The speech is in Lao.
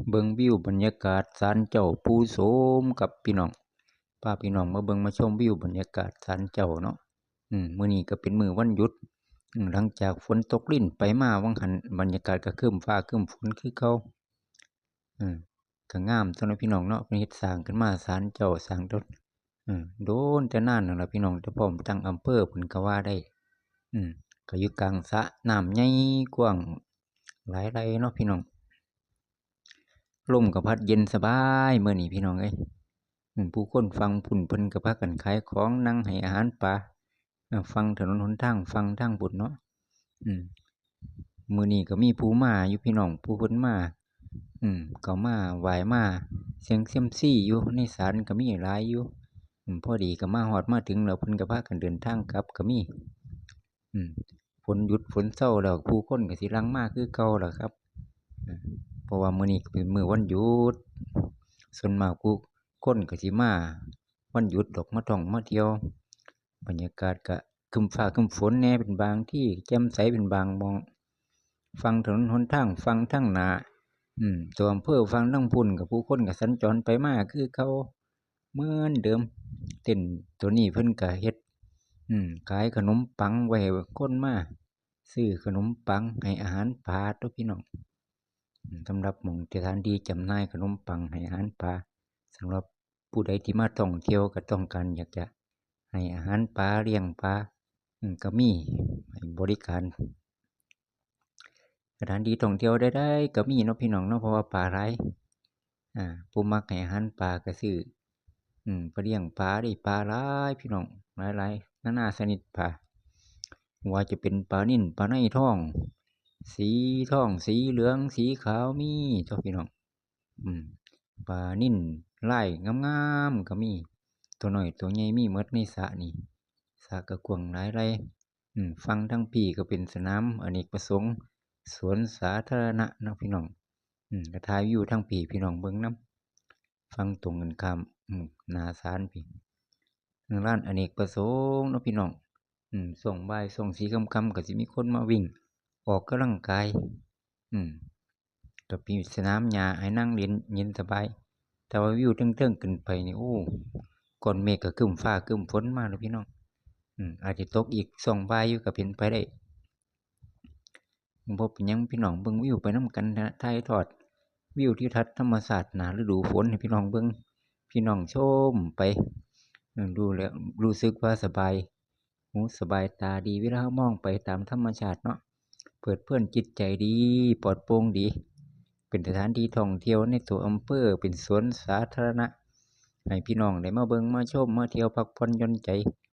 ເບິ່ງວິວບັນຍາກາດສານເຈົ້າປູ່ໂສມກັບພີ່ນ້ອງ. ພາພີ່ນ້ອງມາເບິ່ງມາຊົມວິວບັນຍາກາດສານເຈົ້າເນາະ. ອືມ ມື້ນີ້ກໍເປັນມື້ວັນຢຸດ. ອືມ ຫຼັງຈາກຝົນຕົກລິນໄປມາຫວ່າງຫັ້ນ ບັນຍາກາດກໍຄຶ້ມຟ້າຄຶ້ມຝົນຄືເກົ່າ. ເອີ ກໍງາມຕົວເນາະພີ່ນ້ອງເນາະ, ເພິ່ນເຮັດສ້າງຂຶ້ນມາສານເຈົ້າ ສ້າງຕົວ ເອີ ໂດນແຕ່ນານຫັ້ນລະພີ່ນ້ອງ, ແຕ່ພ້ອມຕັ້ງອຳເພີພຸ້ນກໍວ່າໄດ້. ອືມ ກໍຢູ່ກາງສະນ້ຳໃຫຍ່ກວ້າງຫຼາຍໄຮ່ເນາະພີ່ນ້ອງ. ລົມກໍພັດເຢັນສະບາຍມື້ນີ້ພີ່ນ້ອງເອີຍ. ອືມ ຜູ້ຄົນຝັ່ງພຸ້ນເພິ່ນກໍພາກັນຂາຍຂອງ ນັ່ງໃຫ້ອາຫານປາ ເອີ ຝັ່ງຖະໜົນຫົນທາງ ຝັ່ງທາງພຸ້ນເນາະ. ອືມ ມື້ນີ້ກໍມີຜູ້ມາຢູ່ພີ່ນ້ອງ, ຜູ້ເພິ່ນມາ ອືມ ກໍມາໄຫວ້ມາສ່ຽງເຊັມຊີຢູ່ໃນສານກໍມີຫຼາຍຢູ່. ອືມ ພໍດີກໍມາຮອດມາເຖິງແລ້ວ ເພິ່ນກໍພາກັນເດີນທາງກັບກໍມີ. ອືມ ຝົນຢຸດຝົນເຊົາແລ້ວ ຜູ້ຄົນກໍຊິຫຼັ່ງມາຄືເກົ່າລະຄັບ. ເອີ ເພາະວ່າມື້ນີ້ກໍເປັນມື້ວັນຢຸດ, ສ່ວນມາກຜູ້ຄົນກໍຊິມາວັນຢຸດດອກ ມາທ່ອງມາທ່ຽວ. ບັນຍາກາດກະຄຶ້ມຟ້າຄຶ້ມຝົນແດ່ເປັນບາງທີ, ແຈ່ມໃສເປັນບາງໝ່ອງ. ຝັ່ງຖະໜົນຫົນທາງ ຝັ່ງທາງໜ້າ ອືມ ຕົວອຳເພີຝັ່ງທາງພຸ້ນ ກໍຜູ້ຄົນກໍສັນຈອນໄປມາຄືເກົ່າເໝືອນເດີມ. ເຕັນໂຕນີ້ເພິ່ນກໍເຮັດ ອືມ ຂາຍຂະໜົມປັງໄວ້ໃຫ້ຄົນມາຊື້ຂະໜົມປັງໃຫ້ອາຫານປາຕົວະພີ່ນ້ອງ. ອືມ ສຳລັບໝ່ອງສະຖານທີ່ຈຳໜ່າຍຂະໜົມປັງໃຫ້ອາຫານປາ ສຳລັບ ຜູ້ໃດທີ່ມາທ່ອງທ່ຽວກໍຕ້ອງການຢາກຈະໃຫ້ອາຫານປາ ລ້ຽງປາ ອືມ ກໍມີໃຫ້ບໍລິການ. ສະຖານທີ່ທ່ອງທ່ຽວໃດໆກໍມີເນາະພີ່ນ້ອງເນາະ, ເພາະວ່າປາຫຼາຍ. ອາ ຜູ້ມັກໃຫ້ອາຫານປາກໍຊື້ ອືມ ໄປລ້ຽງປາເດ້. ປາຫຼາຍພີ່ນ້ອງ, ຫຼາຍໆນານາຊະນິດປາ, ບໍ່ວ່າຈະເປັນປານິນ ປາໄນທອງ ສີທອງ ສີເຫຼືອງ ສີຂາວ ມີຕົວະພີ່ນ້ອງ. ອືມ ປານິນລາຍງາມໆກໍມີ, ຕົວນ້ອຍຕົວໃຫຍ່ມີໝົດໃນສະນີ້. ສະກໍກວ້າງຫຼາຍໄຮ່. ອືມ ຝັ່ງທາງພີ້ກໍເປັນສະໜາມອະເນກປະສົງ ສວນສາທາລະນະເນາະພີ່ນ້ອງ. ອືມ ກໍຖ່າຍວິວທາງພີ້ພີ່ນ້ອງເບິ່ງນຳ, ຝັ່ງຕົງກັນຂ້າມ ອືມ ໜ້າສານພີ້. ຮ້ານອະເນກປະສົງເນາະພີ່ນ້ອງ. ອືມ ຊ່ວງບ່າຍ ຊ່ວງສີ່ຄ່ຳໆ ກໍຊິມີຄົນມາວິ່ງອອກກຳລັງກາຍ. ອືມ ກໍມີສະໜາມຫຍ້າໃຫ້ນັ່ງຫຼິ້ນເຢັນສະບາຍ. ແຕ່ວ່າວິວເທິງໆຂຶ້ນໄປນີ້ ໂອ້ ກ້ອນເມກກໍຄຶ້ມຟ້າຄຶ້ມຝົນມາແລ້ວພີ່ນ້ອງ. ອືມ ອາດຈະຕົກອີກຊ່ວງບ່າຍຢູ່ກໍເປັນໄປໄດ້. ບໍ່ເປັນຫຍັງພີ່ນ້ອງ, ເບິ່ງວິວໄປນຳກັນນະ, ຖ່າຍທອດວິວທິວທັດທຳມະຊາດໜ້າລະດູຝົນໃຫ້ພີ່ນ້ອງເບິ່ງ, ພີ່ນ້ອງຊົມໄປ. ເອີ ດູແລ້ວຮູ້ສຶກວ່າສະບາຍຫູສະບາຍຕາດີ ເວລາເຮົາມອງໄປຕາມທຳມະຊາດເນາະ, ເພີດເພີນຈິດໃຈດີ ປອດໂປ່ງດີ. ເປັນສະຖານທີ່ທ່ອງທ່ຽວໃນຕົວອຳເພີ, ເປັນສວນສາທາລະນະ ໃຫ້ພີ່ນ້ອງໄດ້ມາເບິ່ງມາຊົມ ມາທ່ຽວພັກຜ່ອນຢ່ອນໃຈ.